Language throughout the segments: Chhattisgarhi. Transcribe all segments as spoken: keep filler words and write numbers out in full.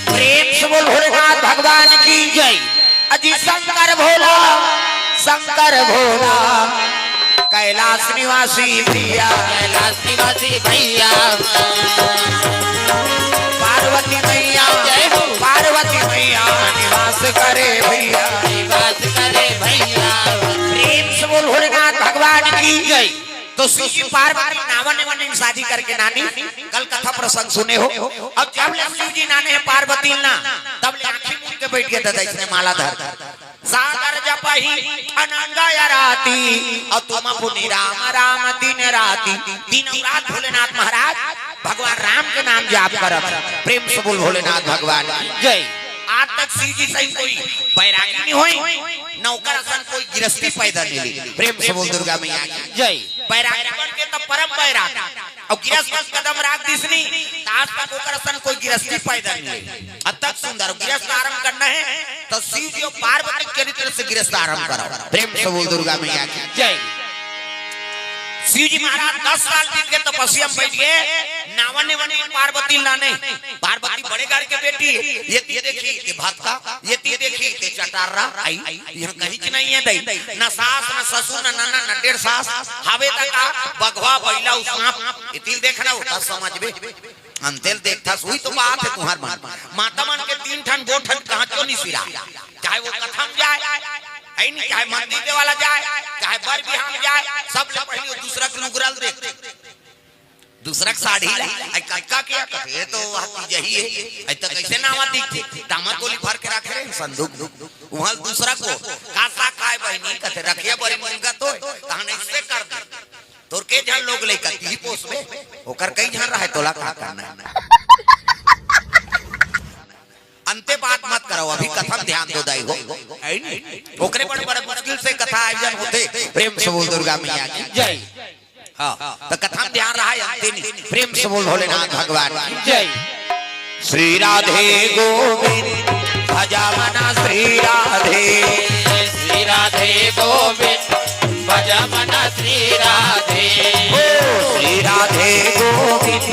प्रेम से बोल भोलेनाथ भगवान की जय। अजी शंकर भोला, शंकर भोला, कैलाश निवासी भैया, कैलाश निवासी भैया। पार्वती मैया जय हो। पार्वती मैया निवास करे भैया। निवास करे भैया। प्रेम से बोल भोलेनाथ भगवान की जय। तो शिव जी पार्वती नावन वन शादी करके नानी, कल कथा प्रसंग सुने हो। अब जब ले शिव जी नाने हैं पार्वती ना, तब ले आंखी मूंद के बैठ गए दादा, इसने माला धर। सागर जपहि अनंग आराती, और तुम पुनि राम राम दिन राती। दिन और रात भोलेनाथ महाराज भगवान राम के नाम जाप करत। प्रेम से बोल भोलेनाथ भगवान की जय। आज तक शिव जी सही कोई बैरागी नहीं होई, न ओकर असन कोई गिरस्ती पैदा नहीं ली। प्रेम से बोल दुर्गा मैया की जय। बैरागी बन के तब परम बैरागी, और गिरस्ती कदम राख दिसनी, त आज तक ओकर असन कोई गिरस्ती पैदा नहीं ली। अब तक सुंदर गिरस्ती आरंभ करना है, तो शिव जी और पार्वती के चरित्र से गिरस्ती आरंभ करो। प्रेम से बोल दुर्गा मैया की जय। शिव जी महाराज दस साल बीत के तपस्या में बैठ गए, नावन वन पार्वती लाने। पार्वती बड़े घर के बेटी, ये ती देखी, ये भक्ता, ये ती देखी, ये चटारा, आई, यहाँ कहीं च नहीं है दई, न सास, न ससुर, न ननद, न डेढ़ सास, हवे तक बघवा, बैला, उ सांप, ये तिल देखना होता समझ में। अंतेल देखता, सुई तो बात है तुम्हार मन। माता मन के तीन ठन, दो ठन कहाँ क्यों नहीं सिरा, चाहे वो कथा में जाए, है नहीं, चाहे मंदिर देवाला जाए, चाहे बर बिहाम जाए, सबले पहले वो दूसरा के लुगरल देख, दूसरा के साड़ी ला, आई कक्का के, ये तो वह चीज ही है, आई तो कैसे नावा दिखते, दामद गोली भर के रखे रहे संदूक, वहाँ दूसरा को कासा काय बहनी कहते, रखिया बड़ी मुनगा तो, तहन ऐसे कर दे। तोर के झन लोग लइका तीही पोसबे, ओकर कई झन रहे, तोला का करना है? अंते बात मत करो, अभी कथा में ध्यान दो दाई हो, है नी? ओकरे बड़े बड़े मुश्किल से कथा आयोजन होते। प्रेम से बोल दुर्गा मैया की जय। हाँ, तो कथा में ध्यान रहा है अंते नहीं। प्रेम से बोल भोलेनाथ भगवान की जय। श्री राधे गोविंद भजा मना श्री राधे। श्री राधे गोविंद भजा मना श्री राधे। ओ श्री राधे गोविंद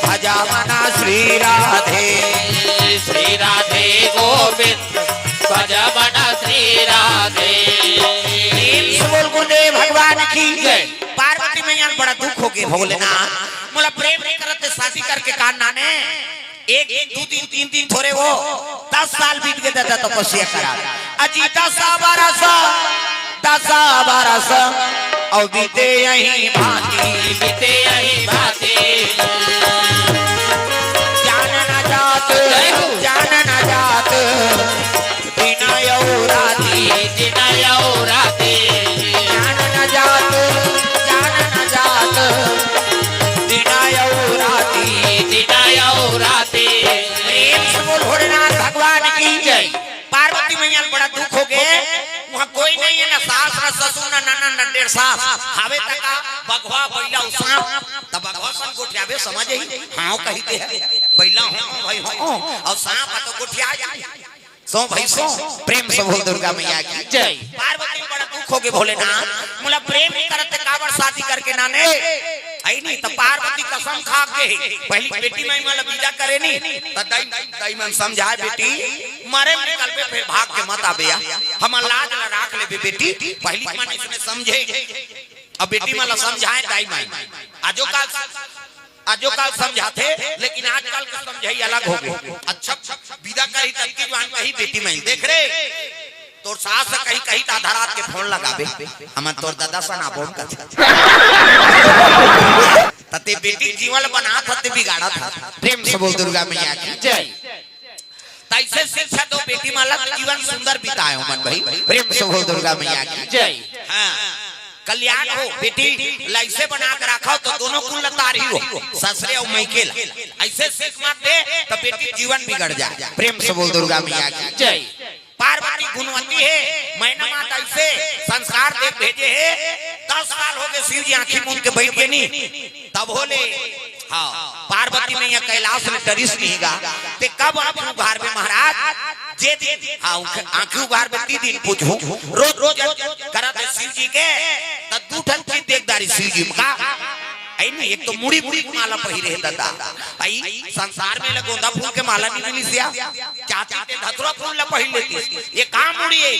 भजा मना श्री राधे। श्री राधे गोविंद भजा मना श्री राधे। प्रेम से बोल गुरुदेव भगवान की जय। पार्वती मैया ल बड़ा दुख हो गए, भोलेनाथ मोला प्रेम नहीं करत, शादी करके का नाने। एक दिन, दू दिन, तीन दिन थोरे वो, दस साल बीत गए दादा तपस्या करा। अजी दस बरस, दस बरस, और बीते यही भांति, बीते यही भांति। जान न जात, जान न जात, दिन अउ राति, दिन अउ राति। जान न जात, जान न जात, दिन अउ राति, दिन अउ राति। प्रेम से बोल भोलेनाथ भगवान की जय। पार्वती मैया ल बड़ा दुख हो गए, वहाँ कोई नहीं है, ना सास, ना ससुर, ना ननद, ना डेढ़ सास। हावे तक बघवा, बैला, उ सांप, तब बघवा सन गोठियाबे समझ ही, हाँ कही के है, बैला हो भाई हो, और सांप तो गोठिया जाए। सो भाई सो, प्रेम से बोल दुर्गा मैया की जय। पार्वती बड़ा दुख हो गए, भोलेनाथ मोला प्रेम नहीं करत, काबर शादी करके नाने, आई नहीं तो पार्वती कसम खा के पहली बेटी माई मन ला विदा करे नहीं, तो दाई, दाई मन समझाए, बेटी मरे में निकलबे, फिर भाग के मत आबे या, हमर लाज ला राख लेबे बेटी, पहली मन इसने समझे। अब बेटी मन ला समझाए दाई माई, आजो काल आजो काल समझाथे, लेकिन आजकल के समझई अलग हो गए। अच्छा, विदा कही तब की जवान कही बेटी माई देख रे, तोर सास से कही, कही त आधा रात के फोन लगाबे, हमन तोर दादा सन आबोन कथे। तते बेटी जीवन बनात हते बिगाड़त हते। प्रेम से बोल दुर्गा मैया की जय। तैसे शिक्षा दो बेटी माला, जीवन सुंदर बिताए हो मन भाई। प्रेम से बोल दुर्गा मैया की जय। हाँ, कल्याण हो बेटी, लैसे बना के रखो तो दोनों कुल तारी हो, ससुरे और मैके ला। ऐसे सीख मत दे तो बेटी जीवन बिगड़ जाए। प्रेम से बोल दुर्गा मैया की जय। पार्वती गुणवती है, मैना माता ऐसे संस्कार दे भेजे है। दस साल हो गए शिव जी आंखी मूंद के बैठ गए नहीं, तब होले हाँ, पार्वती मैया कैलाश में टरिस नहीं गा, ते कब आंखी उघार में महाराज, जे दिन, हाँ, उख-, आंखी उघार में ती दिन पूछू, रोज, रोज करत शिव जी के, त दू ठन चीज देखदारी शिव जी का, आई नहीं, एक तो मुड़ी मुड़ी के माला पहिरे हे दादा। आई संसार में ले गोंदा फूल के माला नहीं मिली सिया, चाहती ते धतुरा फूल ला पहिर लेती। ये का मुड़ी है?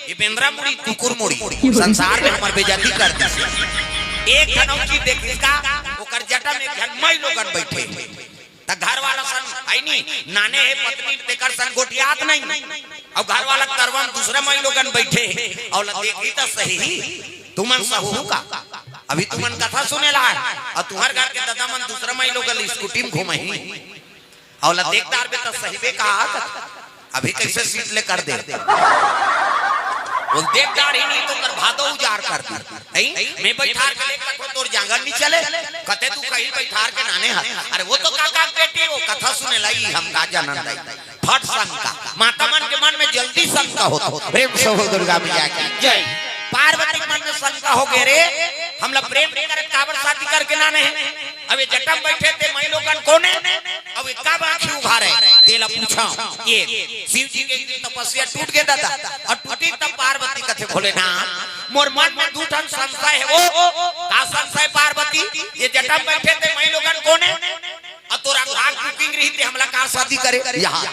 ये बेंदरा मुड़ी, कुकुर मुड़ी। संसार में हमर बेइज्जती कर दी। एक ठन अउ चीज देख इसका, ओकर जटा में एक झन माई लोगन बैठे। त घर वाला सन आई नी, नाने हे पत्नी, तेकर सन गोठियात नहीं। अउ घर वाला तरवा म दूसरा माई लोगन बैठे, अउ ला देखी त सही, तुमन सहू का? अभी तुमन कथा सुने ला है, अउ तुम्हर घर के दादा मन दूसरा माई लोगन स्कूटी में घूमही, अउ ला देख डारबे त सही बे कहा। अभी कैसे सीट ले कर दे, वो देख डार ही नहीं तो कर भादो उजार कर दी। नहीं, मैं बैठार के लेकर को तोर जांगर नहीं चले, कते तू कहीं बैठार के नाने हर। अरे वो तो काका के बेटी, वो कथा सुने लाई, हम का जानन लाई। फट शंका, माता मन के मन में जल्दी शंका होता। प्रेम से बोल दुर्गा मैया की जय। पार्वती के मन में शंका हो गए रे, हमला प्रेम नहीं करे, काबर शादी करके नाने है? अब ये जटा म बैठे ते माई लोगन कोन हे? अब ये का बात क्यों उघारे? तेला पूछा। ये शिव जी के एक दिन तपस्या टूट गए दादा, अउ टूटी तब पार्वती कथे, भोलेनाथ, मोर मन में दू ठन संशय हे। वो का संशय पार्वती? ये जटा म बैठे ते माई लोगन कोन हे? अउ तोर आघात बुकिंग रही ते हमला का शादी करे? यहाँ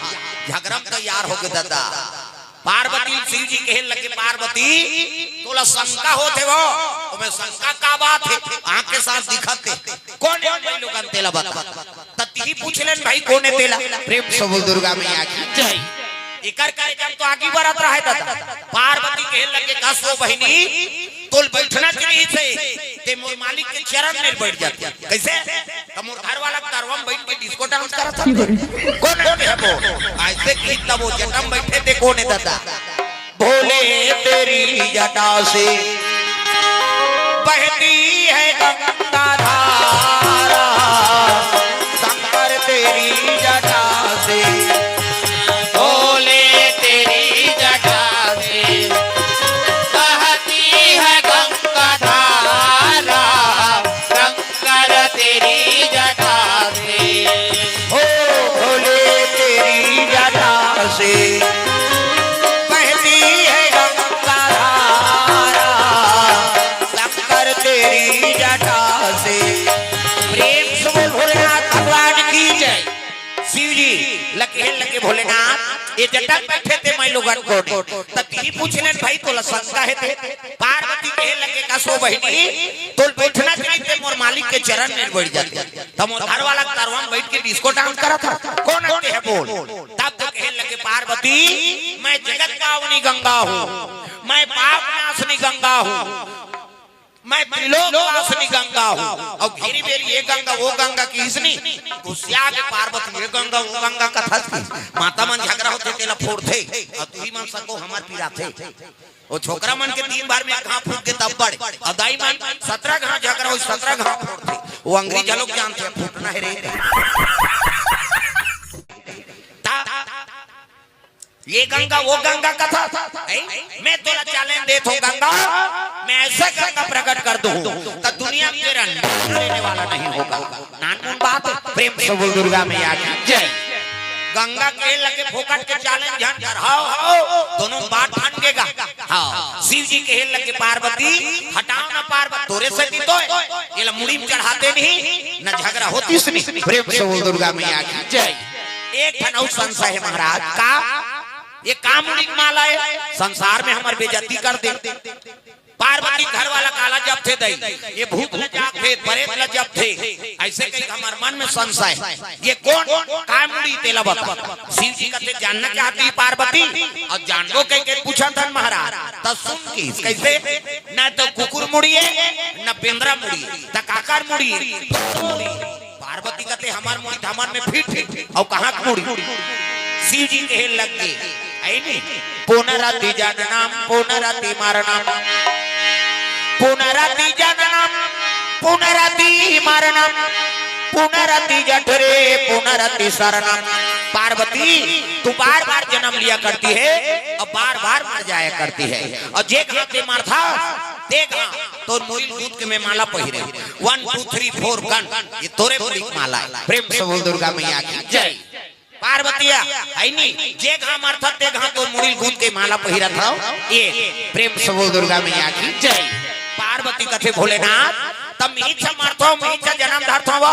झगरा म तैयार हो गए दादा। पार्वती शिव जी कहे लगे, पार्वती, तोला शंका होत हे वो? ओमे शंका का बात हे? आंख के साथ दिखत हे। कोन हे भाई लोगन, तेला बता। त तिही पूछ लेन भाई, कोन हे तेला? प्रेम से बोल दुर्गा मैया की जय। एकर करे जब तो आगी बरत रहा है दादा। पार्वती कहे लगे, कस वो बहिनी, तोल बैठना चाहिए से, ते मोर मालिक के चरण में बैठ जाते। कैसे? त मोर घर वाला तरवा म बैठ के डिस्को डांस करत हन। कोन हे वो? ऐसे की तब वो जटा म बैठे ते कोन हे दादा? भोले तेरी जटा से बहती है गंगा धारा, शंकर तेरी जटा से, भोले तेरी जटा से बहती है गंगा धारा, शंकर तेरी जटा से, ओ भोले तेरी जटा से बहती है गंगा धारा, शंकर तेरी जटा से। प्रेम से बोल भोलेनाथ भगवान की जय। शिव जी लगे लगे, भोलेनाथ, ये जटा म बैठे ते माई लोगन कोन हे? त तिही पूछ लेन भाई, तोला शंका हे ते। पार्वती कहे लगे, कस वो बहिनी, तोल बैठना चाहिए ते मोर मालिक के चरण में बैठ जाते। त मोर घर वाला तरवा म बैठ के डिस्को डांस करत हे। कोन हे ते हे बोल? तब तो कहे लगे, पार्वती, मैं जगत पावनी गंगा हूँ, मैं पाप नाशनी गंगा हूँ, मैं त्रिलोक वासनी गंगा हूँ। अउ घेरी बेरी ये गंगा वो गंगा की इसनी गुस्सिया के पार्वती ये गंगा वो गंगा कथा थी। माता मन झगरा होते तेला फोड़थे, अउ तुही मन सको हमर पिराथे। वो छोकरा मन के तीन बार में एक घाव फूट के तब बड़े, अउ दाई मन सतरा घाव झगरा हो, सतरा घाव फोड़थे। वो अंग्रेज लोग जानते हैं फूटना है रे। ता ये गंगा वो गंगा कथा, ऐ? मैं तोला चैलेंज देत हूँ गंगा, मैं ऐसा गंगा प्रकट कर दूँ, त दुनिया में तेरा नाम लेने वाला नहीं होगा। नानमुन बात हे, प्रेम से बोल दुर्गा मैया की जय। गंगा कहे लगे फोकट के चैलेंज झन कर, हाव हाव, दोनों बात ठन गेगा। हाँ, शिव जी कहे लगे पार्वती, हटाव ना पार्वती, तोरे से भी तो हे, एला मुड़ी म चढ़ाते नहीं, न झगरा होतिस नहीं। प्रेम से बोल दुर्गा मैया की जय। एक ठन अउ संशय हे महाराज, का ये का मुड़ी के माला हे? संसार में हमर बेइज्जती कर दे। पार्वती घर वाला काला जपथे दई, ये भूत ल जपथे, प्रेत ल जपथे, ऐसे कही हमर मन में संशय। ये कोन का मुड़ी तेला बता। शिव जी कथे जानना चाहती पार्वती, अउ जानबो कह के पूछत हन महाराज। त सुन किस कैसे, न तो कुकुर मुड़ी हे, न बेंदरा मुड़ी हे, त काकर मुड़ी हे? पार्वती कथे हमर मुड़ी धामन में फिट हे, अउ कहाँ के मुड़ी? शिव जी कहे लग गे, ऐ नी, पुनरपि जननम पुनरपि मरणम, पुनरपि जननम पुनरपि मरणम, पुनरपि जठरे पुनरपि शरणम। पार्वती, तू बार बार जन्म लिया करती है और बार बार मर जाया करती है, और जे घाव ते मरथा, ते घाव तोर मुड़ी ल गूंथ के मैं माला पहिरे। One two three four gun, ये तोरे मुड़ी के माला हे। प्रेम से बोल दुर्गा मैया की जय। पार्वतिया, है नी, जे घाव मरथा ते घाव तोर मुड़ी ल गूंथ के माला पहिरत हव। ये प्रेम से बोल दुर्गा मैया की जय। पार्वती कथे भोलेनाथ, तब मिहिचा मरथो, मिहिचा जन्म धरथो वो।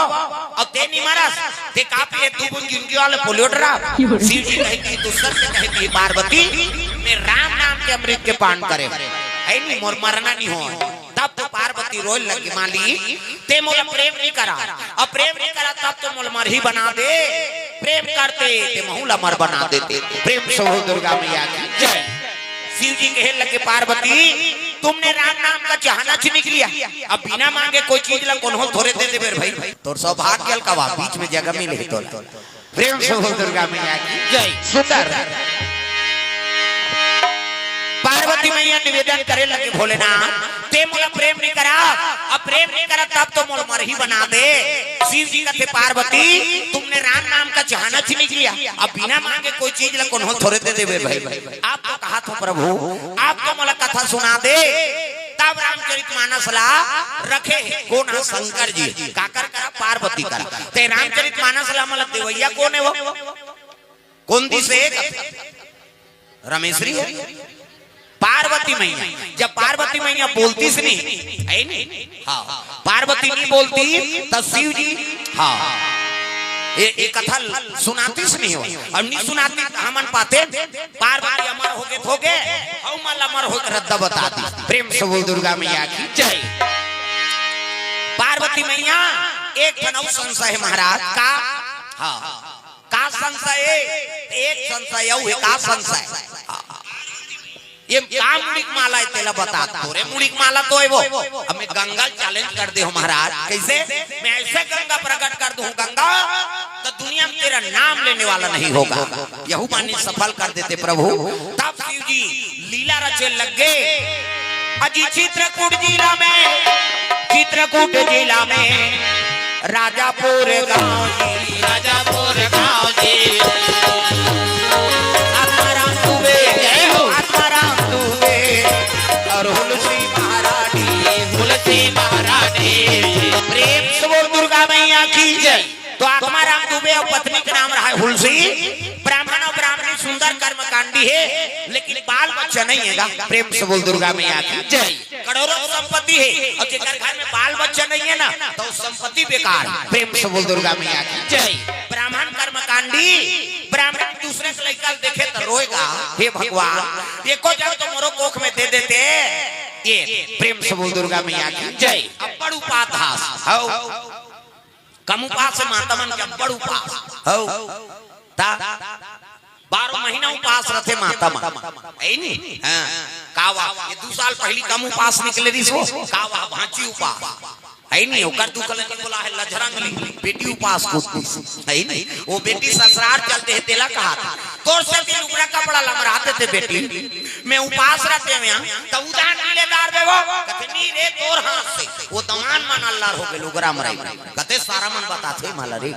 अब ते नहीं मरस, ते कापी है दू बूंद जिंदगी वाले पोलियो ड्रॉप। शिव जी कहे कि दूसर से कहे कि पार्वती, मैं राम नाम के अमृत के पान करे, है नहीं, मोर मरना नहीं हो। तब तो पार्वती रोए लगी, माली, ते मोला प्रेम नहीं करा, अब प्रेम नहीं करा, तब तो मोला मरही बना दे। प्रेम करते ते महू ला मर बना देते। प्रेम से बोल दुर्गा मैया की जय। शिव जी कहे लगे, पार्वती, तुमने राम नाम का चाहना छीन लिया, अब बिना मांगे कोई चीज ला कोनो थोरे दे देबे रे भाई। तोर सौभाग्य का वा बीच में जगह मिले तो। प्रेम से बोल दुर्गा मैया की जय। सुंदर। पार्वती मैया निवेदन करे लगे, भोलेनाथ, ते मोला प्रेम नहीं करा, अब प्रेम नहीं करा, तब तो मोला मरही बना दे। शिव जी कथे, पार्वती, तुमने राम नाम का चाहना छीन लिया, अब बिना मांगे कोई चीज ला कोनो थोरे दे देबे भाई। आप तो कहा थो प्रभु, आप तो मोला कथा सुना दे। तब रामचरित मानस ला रखे हे कोन ह? शंकर जी। काकर करा? पार्वती करा। ते रामचरित मानस ला मोला देवैया कोन हे वो? कोन दिस हे? रमेश्वरी हे। पार्वती मैया, जब पार्वती मैया बोलतीस नहीं, है नहीं? हाँ, पार्वती नहीं बोलती तो शिव जी, हाँ, ये, ये कथा सुनातीस नहीं हो, और नहीं सुनाती तो हमन पाते, पार्वती अमर होगे, होगे, हम अमर होगे, रद्दा बता दी। प्रेम से बोल दुर्गा मैया की जय। पार्वती मैया, एक ठन अउ संशय हे महाराज का, हाँ, का संशय हे? एक संशय अउ हे, का संशय? ये का मुड़ी के माला हे, तेला बता। तोरे मुड़ी के माला तो हे वो। अब मैं गंगा ल challenge कर दे हूँ महाराज। कैसे? मैं ऐसे गंगा प्रकट कर दूँ, गंगा, तो दुनिया में तेरा नाम लेने वाला नहीं होगा। यहू मानी सफल कर देते प्रभु। तब शिव जी लीला रचे लग गए। अजी चित्रकूट जिला में, चित्रकूट जिला में राजापुर गांव जी, राजापुर गांव जी। आत्माराम दुबे, जय हो। आत्माराम दुबे और हुलसी महारानी, हुलसी महारानी। प्रेम से बोल दुर्गा मैया की जय। तो आत्माराम दुबे अउ पत्नी के नाम रहा हे हुलसी। ब्राह्मण अउ ब्राह्मणी सुंदर कर्मकांडी हे, लेकिन बाल बच्चा नहीं हे गा। प्रेम से बोल दुर्गा मैया की जय। करोड़ों संपत्ति हे अउ जेकर घर में बाल बच्चा नहीं हे ना, तो संपत्ति बेकार हे। प्रेम से बोल दुर्गा मैया की जय। ब्राह्मण कर्मकांडी, ब्राह्मण दूसरे के लइका ल देखे तो रोएगा, हे भगवान, एको जन तो मोरो कोख में दे देते। ये प्रेम से बोल दुर्गा मैया की जय। अब्बड़ उपास हे, हव। कम उपास हे माता मन के, अब्बड़ उपास। हव। ता बारह महीना उपास रथे माता मन। हे नी? हाँ। का वा, ये दू साल पहिली कम उपास निकले रिहिस वो। का वा, भांची उपास। हे नी? ओकर दुख ल नी बोला हे, लझरंग ली। बेटी उपास कूद दिस। हे नी? वो बेटी ससुरार चल दे हे, तेला कहा था, तोर से भी लुगरा कपड़ा ल मरा देते बेटी। मैं उपास रहते हुए, त उधार नहीं लेदार बे वो। कथे, "नी रे, तोर हाथ से।" वो दमान मन अल्लार हो गए, लुगरा मराई। कथे, "सारा मन बताथे मला रे।"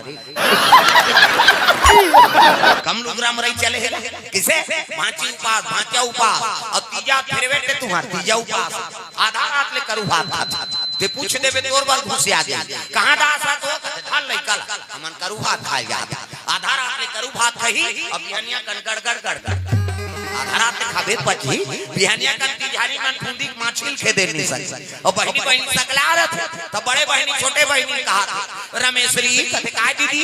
कम लुगरा मराई चले हे। किसे? भांची उपास, भांचा उपास। अउ तीजा फेरवे ते तुम्हार तीजा उपास। आधा रात ले करू भात खात। ते पूछ देबे तोर बर घुसिया दे। कहाँ दास हा तो? कथे, "धर लइका ला, हमन करू भात खाए जात।" आधा रात ले करू भात खाही, अब बिहनिया कन गड़ गड़ गड़ गड़। आधा रात ले खाबे पचही, बिहनिया कन तिजहारी मन फुंदी के माछिल खेदे नहीं सके। अउ बहिनी बहिनी सकला रथे, त बड़े बहिनी छोटे बहिनी कहा, "रमेश्वरी," कथे, "काय दीदी?"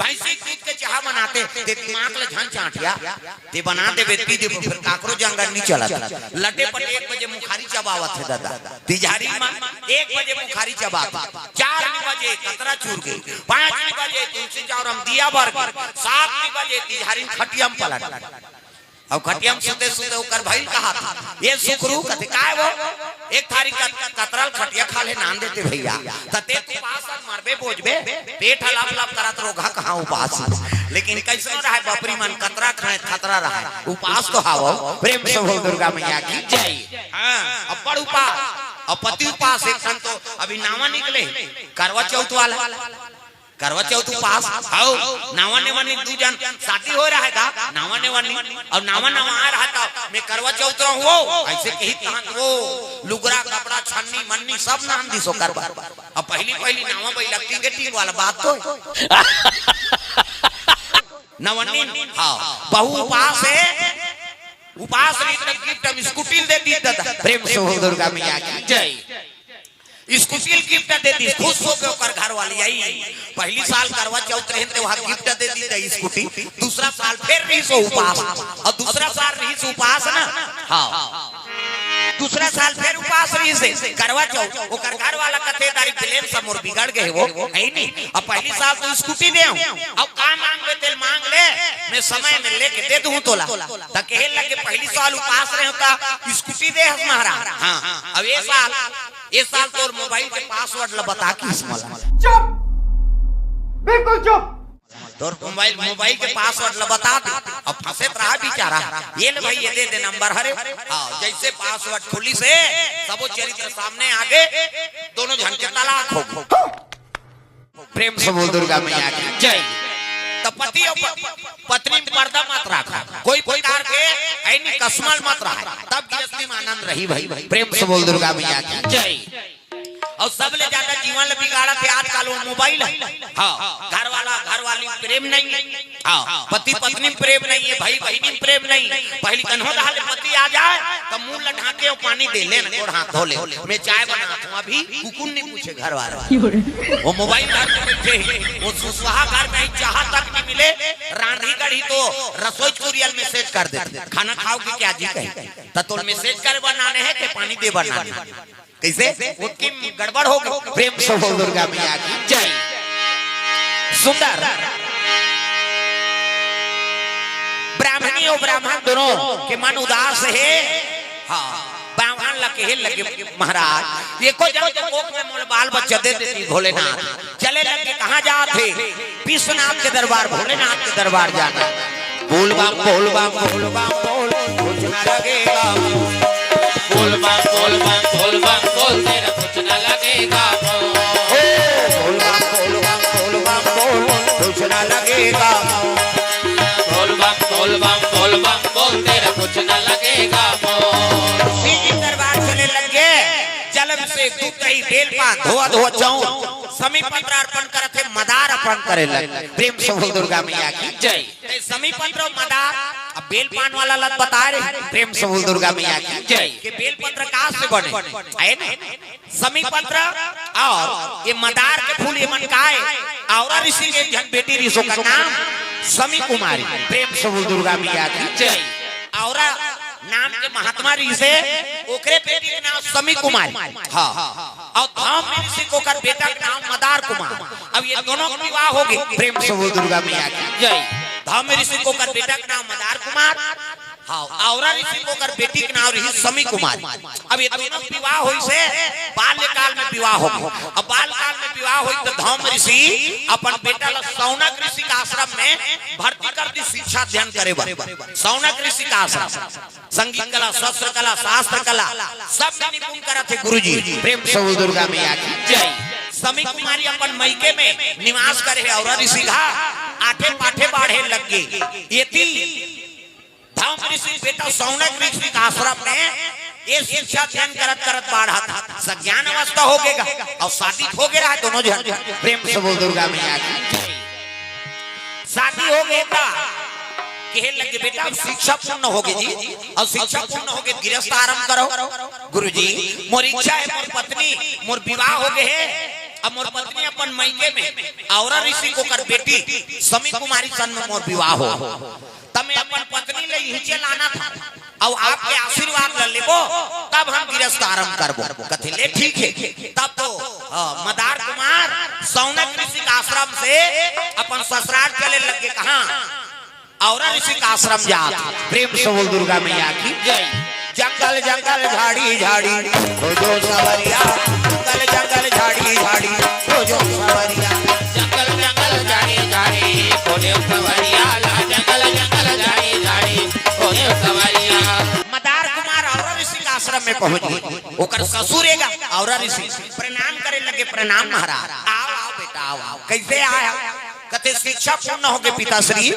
"भैंसी दूध के चाहा बनाते, ते दिमाग ले झन चांटिया, ते बना देबे, पी देबे, फिर काकरो जंगल नहीं चलत।" लटे पटे एक बजे मुखारी चबावत हे दादा। तिजहारी म एक बजे मुखारी चबात, चार बजे कतरा चूर गे, पाँच बजे तुलसी चौरा म दिया बर गे, सात बजे तिजहारी म खटिया म पलट। अब खटिया म सुते सुते ओकर भइल कहा था, "ये सुखरू," कथे, "काय वो?" "एक थारी कत-, कतरा ल खटिया खा ले नान देते भैया।" "त ते उपास अस मरबे बोझबे, पेट ह लप लप करत रोगहा कहाँ उपास।" लेकिन कैसे रहा हे बपरी मन, कतरा खाए खतरा रहा हे, उपास तो हावव। प्रेम से बोल दुर्गा मैया की जय। हाँ, अब्बड़ उपास, अउ पति उपास। एक ठन तो अभी नावा निकले, करवा चौथ वाला, करवा चौथ उपास। हव, नावा नेवन्नी दू जन शादी हो रहा हे गा, नावा नेवन्नी, अउ नावा नावा आ रहा था, मैं करवा चौथ रहूं वो, ऐसे कही तहां वो लुगरा कपड़ा छन्नी मन्नी सब नान दिस ओकर बर। अउ पहिली पहिली नावा बइला टींगे टींग वाला बात तो हे। नवन्नी, हाँ, बहू उपास हे, उपास रही त गिफ्ट हम स्कूटी दे दी दादा। प्रेम से बोल दुर्गा मैया की जय। स्कूटी ल गिफ्ट दे दिस, खुश होके ओकर घर वाली आई। पहली साल करवा चौथ रहिन ते वहां गिफ्ट दे दिस स्कूटी। दूसरा साल फेर रहिस उपास, अउ दूसरा साल रहिस उपास ना। हाँ, दूसरा साल फेर उपास रहिस करवा चौथ। ओकर घर वाला कथे, "तारी प्रेम से मोर बिगड़ गए वो, है नी? अब पहली साल तो स्कूटी दे हूँ, अब का मांगबे तेल मांग ले, मैं समय में लेके दे दूँ तोला।" त कहे लगे, "पहली साल उपास रहे होता, स्कूटी दे हस महाराज। हाँ, अब ये साल, ये साल तोर मोबाइल के पासवर्ड ला बता किस मला।" चुप, बिल्कुल चुप। तोर मोबाइल, मोबाइल के पासवर्ड ला बता दे। अब फंसे त रहा बेचारा। ये ले भाई, ये दे दे नंबर हरे। हाँ, जैसे पासवर्ड खुलिस, सबो चरित्र सामने आगे, दोनों झन के तलाक हो गए। प्रेम से बोल दुर्गा मैया की जय। त पति अउ प-, पत्नी में पर्दा मत रखा, कोई प्रकार के ऐनी कसमल मत रहा, तब गृहस्थी में आनंद रही भाई। प्रेम से बोल दुर्गा मैया की जय। अउ सबले ज्यादा जीवन ल बिगाड़त हे आजकल वो मोबाइल हे। हाँ, घर वाला, घर वाली में प्रेम नहीं हे। हाँ, पति पत्नी में प्रेम नहीं हे, भाई बहिनी में प्रेम नहीं। पहली कन्हो दहा ले पति आ जाए, त मुंह ल ढांके अउ पानी दे, "ले न, गोड़ हाथ धो ले, मैं चाय बनात हूँ अभी।" कुकुर नहीं पूछे घर वाला। वो मोबाइल धर के बैठे हे, वो सुसुहा घर में चाह तक नहीं मिले, रांधी गढ़ी तो रसोई कुरिया ल मैसेज कर देथे, "खाना खाओगे क्या जी?" कहे, त तोर मैसेज करे बर नाने हे के पानी दे बर नाने हे? कैसे? ओतकी गड़बड़ हो गई। प्रेम से बोल दुर्गा मैया की जय। सुंदर। ब्राह्मणी अउ ब्राह्मण दोनों के मन उदास हे। हाँ, ब्राह्मण ल कहे लगे, "महाराज, एको जन तो कोख में मोला बाल बच्चा दे देती भोलेनाथ।" चले लगे, कहाँ जात हे? विश्वनाथ के दरबार, भोलेनाथ के दरबार जाना। बोल बम, बोल बम, बोल बम, बोल, कुछ ना लगेगा। बोल बम, बोल बम, बोल बम, बोल, तेरा कुछ ना लगेगा। ओ, बोल बम, बोल बम, बोल बम, बोल, कुछ ना लगेगा। बोल बम, बोल बम, बोल बम, बोल, तेरा कुछ ना लगेगा। श्री जी दरबार चले लगे, जल अभिषेक, दूध दही, बेल पान, धोआ धोआ चाउर, समी पत्र अर्पण करत हे, मदार अर्पण करे लगे। प्रेम से बोल दुर्गा मैया की जय। ते समी पत्र अउ मदार, अब बेल पान वाला लत बता रहे, प्रेम से बोल दुर्गा मैया की जय। के बेल पत्र कहाँ से बने? आए ना? समी पत्र अउ ये मदार के फूल, ये मन काय? औरा ऋषि के एक झन बेटी रिहिस, ओकर नाम समी कुमारी। प्रेम से बोल दुर्गा मैया की जय। औरा नाम के महात्मा रिहिस, ओकरे बेटी के नाम समी कुमारी। हाँ। अउ धौम ऋषि के ओकर बेटा के नाम मदार कुमार। अब ये दोनों के विवाह हो गए। प्रेम से बोल दुर्गा मैया की जय। धौम ऋषि के ओकर बेटा के नाम मदार कुमार। हाँ, औरा ऋषि के ओकर बेटी के नाम रहिस समी कुमारी। अब ये दोनों के विवाह होइस, बाल्यकाल में विवाह हो गए। अब बालकाल में विवाह होइस त धौम ऋषि अपन बेटा ला सौनक ऋषि के आश्रम में भर्ती कर दिस शिक्षा अध्ययन करे बर। सौनक ऋषि के आश्रम, संगीत कला, शस्त्र कला, शास्त्र कला, सब में निपुण करत हे गुरुजी। प्रेम से बोल दुर्गा मैया की जय। समी कुमारी अपन मइके में निवास करे हे औरा ऋषि घर, आठे पाठे बाढ़े लग गे। एती धौम ऋषि के बेटा सौनक ऋषि के आश्रम में ये शिक्षा अध्ययन करत करत बाढ़त हे। सज्ञान अवस्था हो गेगा अउ शादी हो गे रहा दोनों झन। प्रेम से बोल दुर्गा मैया की जय। शादी हो गए त कहे लगे, "बेटा, अब शिक्षा पूर्ण हो गए जी, अब शिक्षा पूर्ण हो गए, गृहस्थ आरंभ करो।" "गुरुजी, मोर इच्छा हे, मोर पत्नी, मोर विवाह हो गए हे, अब मोर पत्नी अपन मइके में औरा ऋषि के ओकर बेटी समी कुमारी सन में मोर विवाह हो, त मैं अपन पत्नी ले इहिंचे लानत हंव, अउ आपके आशीर्वाद ल लेबो, तब हम गृहस्थ आरंभ करबो।" कथे, "ले ठीक हे।" तब तो, हाँ, मदार कुमार सौनक ऋषि के आश्रम से अपन ससुराल चले लगे। कहाँ? औरा ऋषि के आश्रम जात। प्रेम से बोल दुर्गा मैया की जय। जंगल जंगल झाड़ी झाड़ी खोजो सवरिया, जंगल जंगल झाड़ी झाड़ी खोजो सवरिया। जंगल जंगल झाड़ी झाड़ी खोजो सवरिया, ला जंगल जंगल झाड़ी झाड़ी खोजो सवरिया। मदार कुमार औरा ऋषि के आश्रम में पहुंच गए। ओकर ससुर एगा औरा ऋषि, प्रणाम करे लगे, "प्रणाम महाराज।" "आओ, आओ बेटा, आओ, आओ।" "कैसे आया?" कथे, "शिक्षा पूर्ण हो गए पिताश्री,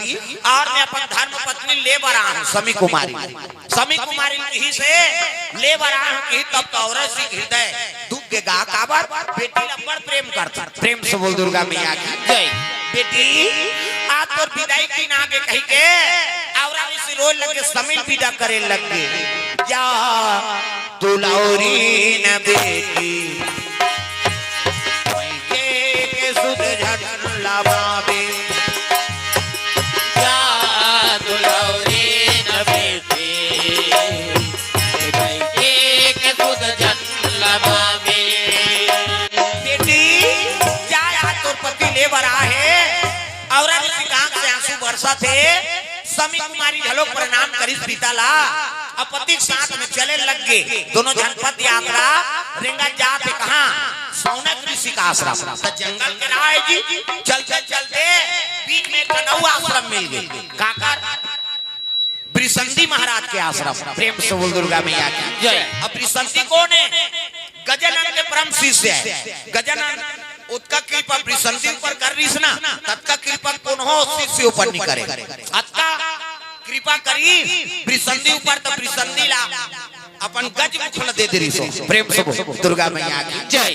अउ मैं अपन धर्म पत्नी ले बर आए हंव समी कुमारी।" समी कुमारी ल किहिस ले बर आए हंव, किहिस तब तो औरा ऋषि के हृदय दुख गे गा, काबर बेटी ल अब्बड़ प्रेम करथे। प्रेम से बोल दुर्गा मैया की जय। बेटी, आज तोर बिदाई के दिन आगे कहिके औरा ऋषि रोए लगे, समी ल बिदा करे लगे। "जा दुलौरी न बेटी, आंख से आंसू बरसत हे। समी कुमारी घलोक प्रणाम करिस पिता ला। अब पति के साथ में चले लग गे। दोनों झन पद यात्रा रेंगत जात हे। कहाँ? सौनक ऋषि का आश्रम। त जंगल के राय जी चलते चलते बीच में एक ठन अउ आश्रम मिल गे। काकर? वृषंदी महाराज के आश्रम। प्रेम से बोल दुर्गा मैया की जय। अब वृषंदी कोन हे? गजानन के परम शिष्य हे। गजानन ओतका कृपा वृषंदी ऊपर कर रिहिस ना, ततका कृपा कोनो शिष्य ऊपर नइ करे। अतका कृपा करिस वृषंदी ऊपर, त वृषंदी ला अपन गज मुख ल दे दे रिहिस। प्रेम से बोल दुर्गा मैया की जय।